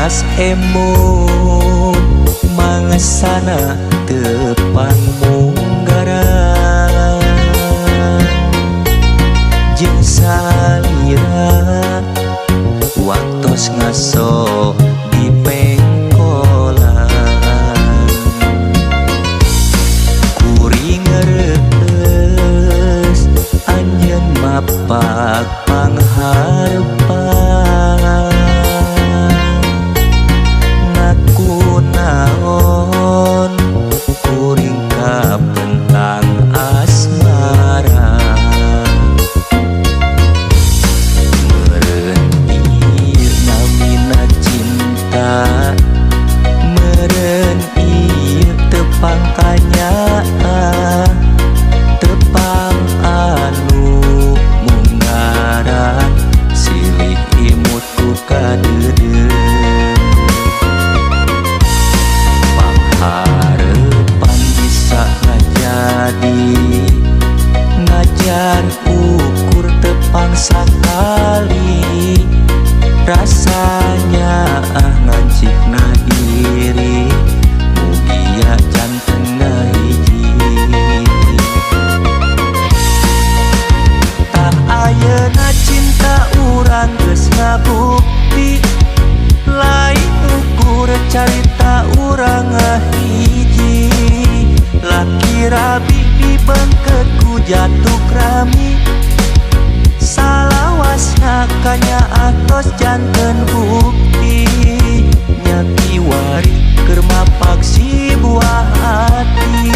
Sanes emut mangesana tepang munggaran jeung salira waktos ngaso di pengkolan kuring reueus anjeun mapak pangharepan ngaku naon kuring kapentang asmara meureun ieu namina cinta meureun ieu tepang kanyaah tepang anu munggaran silih imut ku kadeudeuh pangharepan bisa ngajadi najan ukur tepang sakali rasanya ah ngancikna diri mugia janten ngahiji tah ayeuna cinta urang geus ngabukti lain ukur carita urang ngahiji laki rabi dibengket ku jatuh rami salawasna kanyaah tos janten bukti nya kiwari keur mapak si buah hati.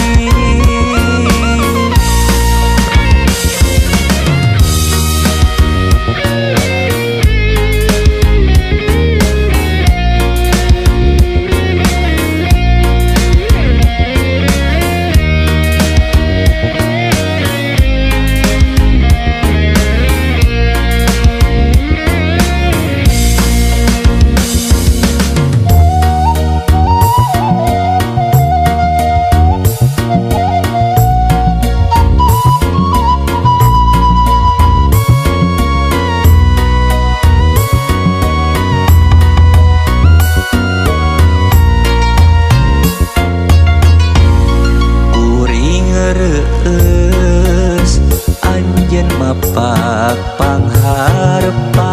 Kuring reueus anjeun mapak pangharepan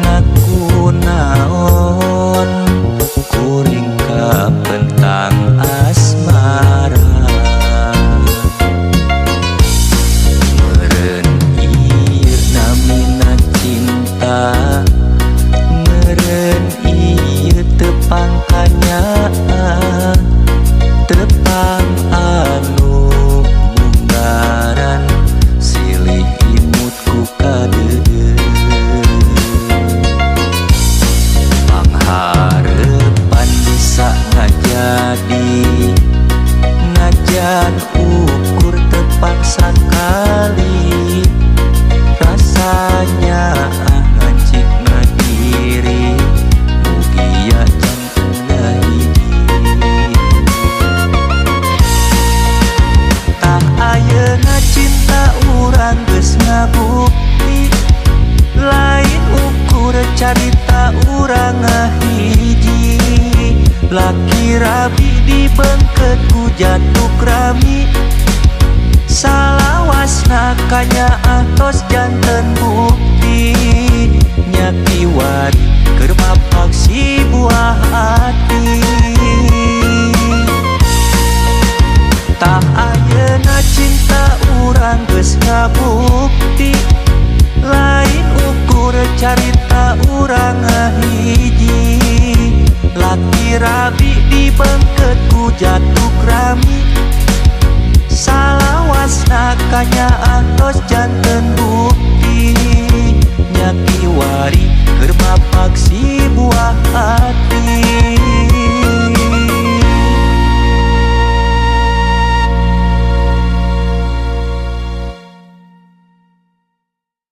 ngaku naon kuring kapentang asmara meureun ieu namina cinta meureun ieu tepang kanyaah tepang anu munggaran silih imut ku kadeudeuh pangharepan bisa ngajadi najan ukur tepang sakali rasanya ah ngancikna diri mugia janten ngahiji tah ayeuna cinta urang geus ngabukti lain ukur carita urang ngahiji laki rabi dibengket ku jatuh rami salawasna kanyaah tos janten bukti nya kiwari keur mapak si buah hati. Tah ayeuna cinta urang geus ngabukti lain ukur carita urang ngahiji laki rabi dibengket ku jatuh rami salawasna kanyaah